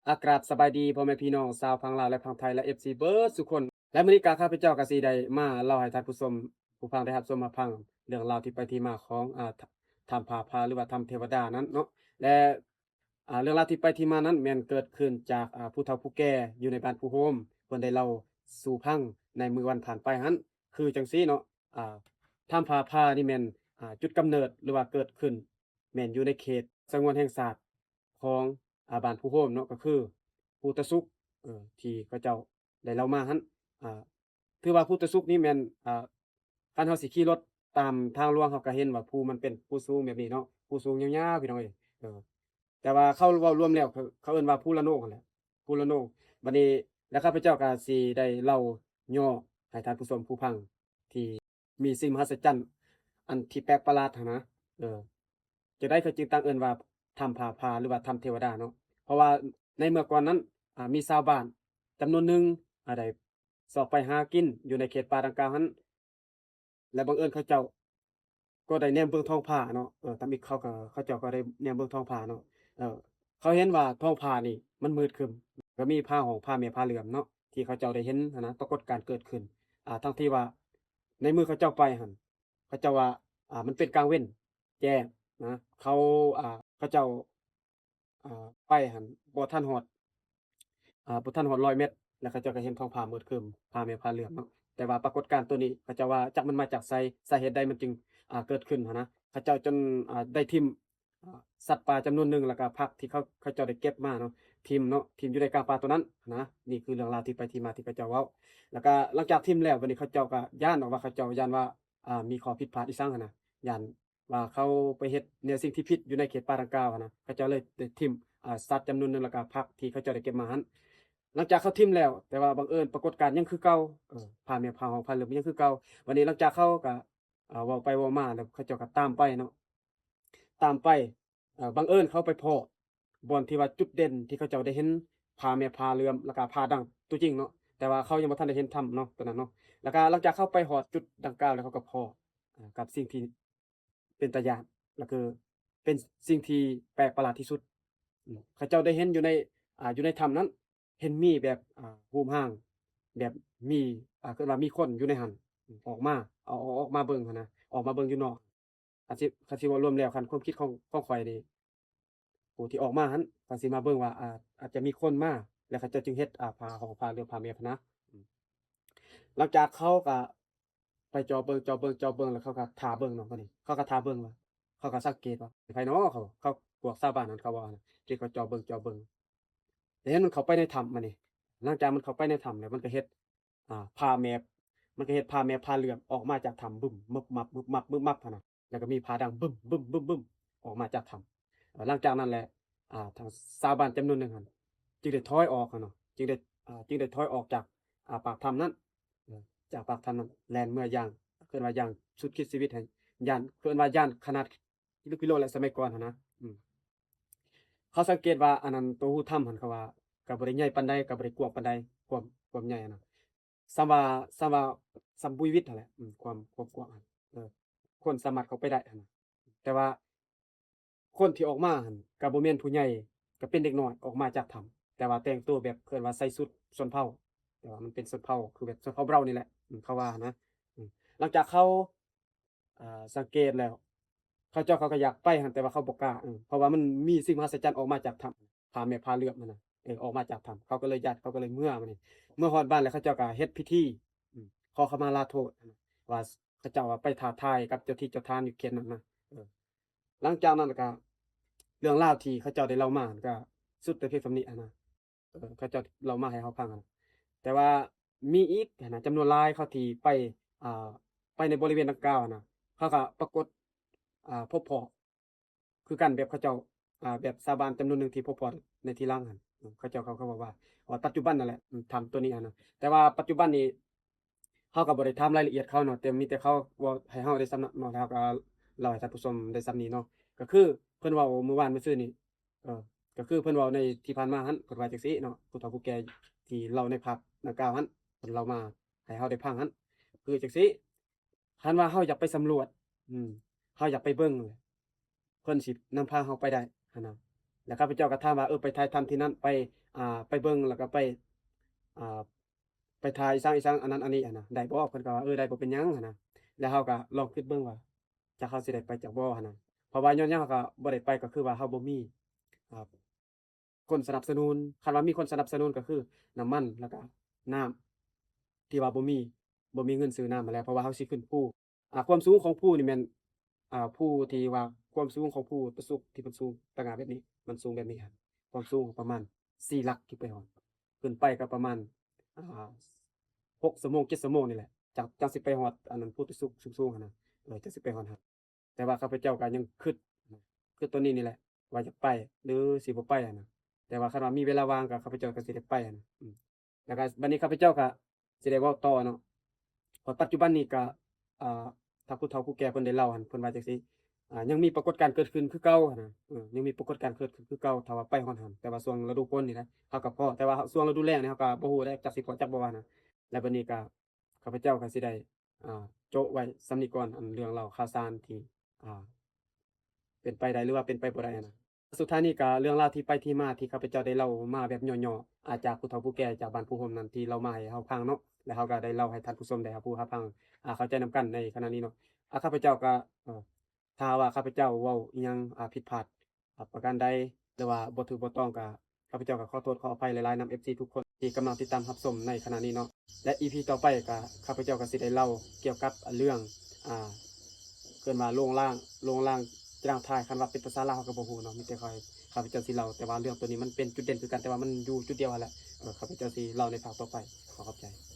ອາ ກາບສະບາຍດີພໍ່ແມ່ພີ່ນ້ອງຊາວຝັ່ງລາວ ແລະ ຝັ່ງໄທ ແລະ ເອັຟຊີ ເບິດສູ່ຄົນ ແລະ ມື້ນີ້ກະຂ້າພະເຈົ້າກະຊິໄດ້ມາເລົ່າໃຫ້ທ່ານຜູ້ຊົມຜູ້ຟັງໄດ້ຮັບຊົມຮັບຟັງເລື່ອງລາວທີ່ໄປທີ່ມາຂອງ ອາ ຖ້ຳພາພາ ຫຼືວ່າຖ້ຳເທວະດານັ້ນເນາະ ແລະ ອາ ເລື່ອງລາວທີ່ໄປທີ່ມານັ້ນແມ່ນເກີດຂຶ້ນຈາກ ອາ ຜູ້ເຖົ້າຜູ້ແກ່ຢູ່ໃນບ້ານພູໂຮມ ເພິ່ນໄດ້ເລົ່າສູ່ຟັງໃນມື້ວັນຜ່ານໄປຫັ້ນ ຄືຈັ່ງຊີ້ເນາະ ອາ ຖ້ຳພາພານີ້ແມ່ນ ອາ ຈຸດກຳເນີດ ຫຼືວ່າເກີດຂຶ້ນ ແມ່ນຢູ່ໃນເຂດສະຫງວນແຫ່ງຊາດຂອງ ອາ ບ້ານພູໂຮມເນາະ ກໍຄືພູຕາສຸກ ເອີ ທີ່ເຂົາເຈົ້າໄດ້ເລົ່າມາຫັ້ນ ອາ ຖືວ່າພູຕາສຸກນີ້ແມ່ນ ອາ ຄັນເຮົາຊິຂີ່ລົດຕາມທາງຫຼວງ ເຮົາກໍເຫັນວ່າພູມັນເປັນພູສູງແບບນີ້ເນາະ ພູສູງຍາວໆ ພີ່ນ້ອງເອີຍ ເອີ ແຕ່ວ່າເຂົາເວົ້າລວມແລ້ວ ເຂົາ ເຂົາເອີ້ນວ່າພູລະໂນງຫັ້ນແຫຼະ ພູລະໂນງ ບັດນີ້ ແລ້ວຂ້າພະເຈົ້າກໍຊິໄດ້ເລົ່າຫຍໍ້ໃຫ້ທ່ານຜູ້ຊົມຜູ້ຟັງ ທີ່ມີສິ່ງມະຫັດສະຈັນອັນທີ່ແປກປະຫຼາດຫັ້ນນະ ເອີ ຈັ່ງໃດເຂົາຈຶ່ງຕັ້ງເອີ້ນວ່າຖ້ຳພາພາ ຫຼືວ່າຖ້ຳເທວະດາເນາະ ເພາະວ່າໃນເມື່ອກ່ອນນັ້ນ ອາ ມີຊາວບ້ານຈຳນວນໜຶ່ງ ອາ ໄດ້ຊອກໄປຫາກິນຢູ່ໃນເຂດປ່າດັ່ງກ່າວຫັ້ນ ແລະ ບັງເອີນເຂົາເຈົ້າກໍໄດ້ແນມເບິ່ງທ້ອງຟ້າເນາະ ເອີ ທຳອິດເຂົາກໍ ເຂົາເຈົ້າກໍໄດ້ແນມເບິ່ງທ້ອງຟ້າເນາະ ເອີ ເຂົາເຫັນວ່າທ້ອງຟ້ານີ້ມັນມືດຄຶ້ມ ກໍມີພາຫ້ອງ ພາແມ່ ພາເຫຼືອມເນາະ ທີ່ເຂົາເຈົ້າໄດ້ເຫັນຫັ້ນນະ ປາກົດການເກີດຂຶ້ນ ອາ ທັງທີ່ວ່າໃນມື້ເຂົາເຈົ້າໄປຫັ້ນ ເຂົາເຈົ້າວ່າ ອາ ມັນເປັນກາງເວັນແຈ້ງນະ ເຂົາ ອາ ເຂົາເຈົ້າ ອາ ໄປຫັ້ນບໍ່ທັນຮອດ ອາ ບໍ່ທັນຮອດຮ້ອຍແມັດ ແລ້ວເຂົາເຈົ້າກໍເຫັນທ້ອງຟ້າມືດຄຶ້ມ ພາແມ່ພາເຫຼືອມເນາະ ແຕ່ວ່າປາກົດການໂຕນີ້ ເຂົາເຈົ້າວ່າຈັກມັນມາຈາກໃສ ສາເຫດໃດມັນຈຶ່ງ ອາ ເກີດຂຶ້ນຫັ້ນນະ ເຂົາເຈົ້າຈົນ ອາ ໄດ້ຖິ້ມ ອາ ສັດປ່າຈຳນວນໜຶ່ງ ແລ້ວກໍຜັກທີ່ເຂົາ ເຂົາເຈົ້າໄດ້ເກັບມາເນາະ ຖິ້ມເນາະ ຖິ້ມຢູ່ໃນກາງປ່າໂຕນັ້ນນະ ນີ້ຄືເລື່ອງລາວທີ່ໄປທີ່ມາທີ່ເຂົາເຈົ້າເວົ້າ ແລ້ວກໍຫຼັງຈາກຖິ້ມແລ້ວ ບັດນີ້ເຂົາເຈົ້າກໍຢ້ານເນາະ ວ່າເຂົາເຈົ້າຢ້ານວ່າ ອາ ມີຂໍ້ຜິດພາດອີ່ສັງຫັ້ນນະ ຢ້ານ ວ່າເຂົາໄປເຮັດແນວສິ່ງທີ່ຜິດຢູ່ໃນເຂດປ່າດັ່ງກ່າວຫັ້ນນະ ເຂົາເຈົ້າເລີຍໄດ້ຖິ້ມ ອາ ສັດຈຳນວນໜຶ່ງ ແລ້ວກະຜັກທີ່ເຂົາເຈົ້າໄດ້ເກັບມາຫັ້ນ ຫຼັງຈາກເຂົາຖິ້ມແລ້ວ ແຕ່ວ່າບັງເອີນປາກົດການຍັງຄືເກົ່າ ເອີ ພາແມ່ພາຫ້ອງພາເຫຼືອມຍັງຄືເກົ່າ ບັດນີ້ຫຼັງຈາກເຂົາກະ ອາ ເວົ້າໄປເວົ້າມາ ແລ້ວເຂົາເຈົ້າກະຕາມໄປເນາະ ຕາມໄປ ເອີ ບັງເອີນເຂົາໄປພໍ້ບ່ອນທີ່ວ່າຈຸດເດັ່ນທີ່ເຂົາເຈົ້າໄດ້ເຫັນພາແມ່ພາເຫຼືອມ ແລ້ວກະພາດັ່ງຕົວຈິງເນາະ ແຕ່ວ່າເຂົາຍັງບໍ່ທັນໄດ້ເຫັນຖ້ຳເນາະ ຕົວນັ້ນເນາະ ແລ້ວກະຫຼັງຈາກເຂົາໄປຮອດຈຸດດັ່ງກ່າວແລ້ວ ເຂົາກໍພໍ້ ອາ ກັບສິ່ງທີ່ ເປັນຕາຢ້ານ ແລະ ຄືເປັນສິ່ງທີ່ແປກປະຫຼາດທີ່ສຸດ ເຂົາເຈົ້າໄດ້ເຫັນຢູ່ໃນ ອາ ຢູ່ໃນຖ້ຳນັ້ນ ເຫັນມີແບບ ອາ ຮູບຮ່າງ ແບບມີ ອາ ເອີ້ນວ່າມີຄົນຢູ່ໃນຫັ້ນ ອອກມາ ເອົາ ເອົາອອກມາເບິ່ງຫັ້ນນະ ອອກມາເບິ່ງຢູ່ນອກ ຄັນຊິ ຄັນຊິເວົ້າລວມແລ້ວ ຄັນຄວາມຄິດຂອງ ຂອງຂ້ອຍນີ້ ຜູ້ທີ່ອອກມາຫັ້ນ ເຂົາຊິມາເບິ່ງວ່າ ອາ ອາດຈະມີຄົນມາ ແລ້ວເຂົາເຈົ້າຈຶ່ງເຮັດ ອາ ພາຫ້ອງພາເຫຼືອມພາແມ່ພະນະ ອືມ ຫຼັງຈາກເຂົາກະໄປຈໍ່ເບິ່ງ ຈໍ່ເບິ່ງ ຈໍ່ເບິ່ງ ແລ້ວເຂົາກະຖ້າເບິ່ງເນາະ ບາດນີ້ເຂົາກະຖ້າເບິ່ງວ່າ ເຂົາກະສັງເກດວ່າ ໃຜເນາະ ເຂົາ ເຂົາ ພວກຊາວບ້ານຫັ້ນເຂົາເວົ້າຫັ້ນ ທີ່ເຂົາຈໍ່ເບິ່ງ ຈໍ່ເບິ່ງ ແລ້ວເຫັນມັນເຂົ້າໄປໃນຖ້ຳ ບາດນີ້ ຫຼັງຈາກມັນເຂົ້າໄປໃນຖ້ຳແລ້ວ ມັນກະເຮັດ ອາ ພາແມ່ ມັນກະເຮັດພາແມ່ພາເຫຼືອມອອກມາຈາກຖ້ຳ ບຶ້ມ ມຶບ ມັບ ມຶບ ມັບ ມຶບ ມັບ ຫັ້ນນະ ແລ້ວກໍມີພາດັງບຶ້ມ ບຶ້ມ ບຶ້ມ ບຶ້ມ ອອກມາຈາກຖ້ຳ ເອີ ຫຼັງຈາກນັ້ນແຫຼະ ອາ ທາງຊາວບ້ານຈຳນວນໜຶ່ງຫັ້ນ ຈຶ່ງໄດ້ຖອຍອອກຫັ້ນເນາະ ຈຶ່ງໄດ້ ອາ ຈຶ່ງໄດ້ຖອຍອອກຈາກ ອາ ປາກຖ້ຳນັ້ນ ເອີ ຈາກປາກຖ້ຳນັ້ນ ແລ່ນເມືອຢ່າງ ເອີ້ນວ່າຢ່າງສຸດຂີດຊີວິດ ໃຫ້ຢ້ານ ເອີ້ນວ່າຢ້ານຂະໜາດກິໂລກິໂລແຫຼະ ສະໄໝກ່ອນຫັ້ນນະ ອືມ ເຂົາສັງເກດວ່າ ອັນນັ້ນ ໂຕຮູຖ້ຳຫັ້ນ ເຂົາວ່າ ກໍບໍ່ໄດ້ໃຫຍ່ປານໃດ ກໍບໍ່ໄດ້ກວ້າງປານໃດ ຄວາມ ຄວາມໃຫຍ່ຫັ້ນນະ ສ່ຳວ່າ ສ່ຳວ່າ ສ່ຳບຸຍວິດຫັ້ນແຫຼະ ອືມ ຄວາມ ຄວາມກວ້າງຫັ້ນ ເອີ ຄົນສາມາດເຂົ້າໄປໄດ້ຫັ້ນນະ ແຕ່ວ່າຄົນທີ່ອອກມາຫັ້ນ ກໍບໍ່ແມ່ນຜູ້ໃຫຍ່ ກໍເປັນເດັກນ້ອຍອອກມາຈາກຖ້ຳ ແຕ່ວ່າແຕ່ງໂຕແບບ ເອີ້ນວ່າໃສ່ຊຸດຊົນເຜົ່າ ແຕ່ວ່າມັນເປັນຊົນເຜົ່າ ຄືແບບຊົນເຜົ່າເບົານີ້ແຫຼະ ອືມ ເຂົາວ່ານະ ອືມ ຫຼັງຈາກເຂົາ ອາ ສັງເກດແລ້ວ ເຂົາເຈົ້າເຂົາກໍຢາກໄປຫັ້ນ ແຕ່ວ່າເຂົາບໍ່ກ້າ ເອີ ເພາະວ່າມັນມີສິ່ງມະຫັດສະຈັນອອກມາຈາກຖ້ຳ ພາແມ່ພາເຫຼືອມຫັ້ນນະ ເອີ ອອກມາຈາກຖ້ຳ ເຂົາກໍເລີຍຢ້ານ ເຂົາກໍເລີຍເມືອ ບາດນີ້ ເມື່ອຮອດບ້ານແລ້ວ ເຂົາເຈົ້າກໍເຮັດພິທີ ອືມ ຂໍຂະມາລາໂທດ ວ່າເຂົາເຈົ້າວ່າໄປທ້າທາຍກັບເຈົ້າທີ່ເຈົ້າທານຢູ່ເຂດນັ້ນນະ ເອີ ຫຼັງຈາກນັ້ນກໍ ເລື່ອງລາວທີ່ເຂົາເຈົ້າໄດ້ເລົ່າມາຫັ້ນ ກໍສຸດແຕ່ພຽງສ່ຳນີ້ຫັ້ນນະ ເອີ ເຂົາເຈົ້າເລົ່າມາໃຫ້ເຮົາຟັງຫັ້ນ ແຕ່ວ່າມີອີກຫັ້ນນະ ຈຳນວນຫຼາຍເຂົາທີ່ໄປ ອ່າ ໄປໃນບໍລິເວນດັ່ງກ່າວຫັ້ນນະ ເຂົາກໍປາກົດ ອ່າ ພົບພໍ້ຄືກັນ ແບບເຂົາເຈົ້າ ອ່າ ແບບຊາວບ້ານຈຳນວນໜຶ່ງທີ່ພົບພໍ້ໃນທີຫຼັງຫັ້ນ ເຂົາເຈົ້າ ເຂົາກໍບອກວ່າ ວ່າປັດຈຸບັນນັ້ນແຫຼະ ອືມ ຖ້ຳໂຕນີ້ຫັ້ນນະ ແຕ່ວ່າປັດຈຸບັນນີ້ ເຮົາກໍບໍ່ໄດ້ຖາມລາຍລະອຽດເຂົາເນາະ ແຕ່ມີແຕ່ເຂົາເວົ້າໃຫ້ເຮົາໄດ້ສ່ຳນັ້ນເນາະ ແລ້ວເຮົາກໍເລົ່າໃຫ້ທ່ານຜູ້ຊົມໄດ້ສ່ຳນີ້ເນາະ ກໍຄືເພິ່ນເວົ້າມື້ວານມື້ຊືນນີ້ ເອີ ກໍຄືເພິ່ນເວົ້າໃນທີ່ຜ່ານມາຫັ້ນ ເພິ່ນວ່າຈັ່ງຊີ້ເນາະ ຜູ້ເຖົ້າຜູ້ແກ່ທີ່ເລົ່າໃນພາບດັ່ງກ່າວຫັ້ນ ເພິ່ນເລົ່າມາໃຫ້ເຮົາໄດ້ຟັງຫັ້ນ ຄືຈັ່ງຊີ້ ຄັນວ່າເຮົາຢາກໄປສຳຫຼວດ ອືມ ເຮົາຢາກໄປເບິ່ງ ເພິ່ນຊິນຳພາເຮົາໄປໄດ້ຫັ້ນນະ ແລ້ວຂ້າພະເຈົ້າກໍຖາມວ່າ ເອີ ໄປຖ່າຍທຳທີ່ນັ້ນ ໄປ ອ່າ ໄປເບິ່ງ ແລ້ວກໍໄປ ອ່າ ໄປຖ່າຍອີ່ສັງອີ່ສັງ ອັນນັ້ນອັນນີ້ຫັ້ນນະ ໄດ້ບໍ່? ເພິ່ນກໍວ່າ ເອີ ໄດ້ ບໍ່ເປັນຫຍັງຫັ້ນນະ. ແລ້ວເຮົາກໍລອງຄິດເບິ່ງວ່າ ຈັກເຮົາຊິໄດ້ໄປຈັກບໍ່ຫັ້ນນະ. ເພາະວ່າຍ້ອນຫຍັງເຮົາກໍບໍ່ໄດ້ໄປ ກໍຄືວ່າເຮົາບໍ່ມີ ອ່າ ຄົນສະໜັບສະໜູນ. ຄັນວ່າມີຄົນສະໜັບສະໜູນກໍຄືນ້ຳມັນ ແລ້ວກໍນ້ຳ ທີ່ວ່າບໍ່ມີ ບໍ່ມີເງິນຊື້ນ້ຳຫັ້ນແຫຼະ ເພາະວ່າເຮົາຊິຂຶ້ນພູ. ອ່າ ຄວາມສູງຂອງພູນີ້ແມ່ນ ອ່າ ພູທີ່ວ່າ ຄວາມສູງຂອງພູຕະສຸກທີ່ເພິ່ນສູງຕະຫງ່າແບບນີ້ ມັນສູງແບບນີ້ ຄວາມສູງປະມານສີ່ຫຼັກຂຶ້ນໄປຮອດ ຂຶ້ນໄປກໍປະມານ ອ່າ ຫົກຊົ່ວໂມງ ເຈັດຊົ່ວໂມງນີ້ແຫຼະ ຈັກ ຈັກຊິໄປຮອດອັນນັ້ນ ພູຕະສຸກສູງໆຫັ້ນນະ. ເອີ ຈັກຊິໄປຮອດຫັ້ນ. ແຕ່ວ່າຂ້າພະເຈົ້າກໍຍັງຄິດ ຄິດຕົວນີ້ນີ້ແຫຼະ ວ່າຢາກໄປ ຫຼື ຊິບໍ່ໄປຫັ້ນນະ. ແຕ່ວ່າຄັນວ່າມີເວລາວ່າງ ກໍຂ້າພະເຈົ້າກໍຊິໄດ້ໄປຫັ້ນນະ. ອືມ ແລ້ວກໍບັດນີ້ຂ້າພະເຈົ້າກໍຊິໄດ້ເວົ້າຕໍ່ເນາະ. ເພາະປັດຈຸບັນນີ້ກໍ ອ່າ ທາງຜູ້ເຖົ້າຜູ້ແກ່ເພິ່ນໄດ້ເລົ່າຫັ້ນ ເພິ່ນວ່າຈັ່ງຊີ້ ອ່າ ຍັງມີປາກົດການເກີດຂຶ້ນຄືເກົ່າຫັ້ນນະ. ເອີ ຍັງມີປາກົດການເກີດຂຶ້ນຄືເກົ່າ ຖ້າວ່າໄປຮອດຫັ້ນ. ແຕ່ວ່າຊ່ວງລະດູຝົນນີ້ແຫຼະ ເຮົາກໍພໍ້ ແຕ່ວ່າຊ່ວງລະດູແລ້ງນີ້ ເຮົາກໍບໍ່ຮູ້ແລ້ວ ຈັກຊິພໍ້ຈັກບໍ່ຫັ້ນນະ. ແລ້ວບັດນີ້ກໍ ຂ້າພະເຈົ້າກໍຊິໄດ້ ອ່າ ໂຈະໄວ້ສ່ຳນີ້ກ່ອນ ອັນເລື່ອງລາວຂ່າວສານທີ່ ອ່າ ເປັນໄປໄດ້ ຫຼືວ່າເປັນໄປບໍ່ໄດ້ຫັ້ນນະ. ສຸດທ້າຍນີ້ກໍເລື່ອງລາວທີ່ໄປທີ່ມາ ທີ່ຂ້າພະເຈົ້າໄດ້ເລົ່າມາແບບຫຍໍ້ໆ ອາ ຈາກຜູ້ເຖົ້າຜູ້ແກ່ຈາກບ້ານພູໂຮມນັ້ນ ທີ່ເລົ່າມາໃຫ້ເຮົາຟັງເນາະ ແລ້ວເຮົາກໍໄດ້ເລົ່າໃຫ້ທ່ານຜູ້ຊົມໄດ້ຮັບຮູ້ຮັບຟັງ ອາ ເຂົ້າໃຈນຳກັນໃນຂະນະນີ້ເນາະ. ອາ ຂ້າພະເຈົ້າກໍ ເອີ ຖ້າວ່າຂ້າພະເຈົ້າເວົ້າອີ່ຫຍັງ ອາ ຜິດພາດ ອາ ປະການໃດ ຫຼືວ່າບໍ່ຖືກບໍ່ຕ້ອງ ກໍ ຂ້າພະເຈົ້າກໍຂໍໂທດຂໍອະໄພຫຼາຍໆນຳເອັຟຊີທຸກຄົນທີ່ກຳລັງຕິດຕາມຮັບຊົມໃນຂະນະນີ້ເນາະ ແລະ ອີພີຕໍ່ໄປກໍ ຂ້າພະເຈົ້າກໍຊິໄດ້ເລົ່າກ່ຽວກັບເລື່ອງ ອ່າ ເອີ້ນວ່າໂລງລາງ ໂລງລາງຈາງຖ່າຍ ຄັນວ່າເປັນພາສາລາວເຮົາກໍບໍ່ຮູ້ເນາະ ມີແຕ່ຂ້ອຍ ຂ້າພະເຈົ້າຊິເລົ່າ ແຕ່ວ່າເລື່ອງໂຕນີ້ມັນເປັນຈຸດເດັ່ນຄືກັນ ແຕ່ວ່າມັນຢູ່ຈຸດດຽວຫັ້ນແຫຼະ. ເອີ ຂ້າພະເຈົ້າຊິເລົ່າໃນພາກຕໍ່ໄປ ຂໍຂອບໃຈ.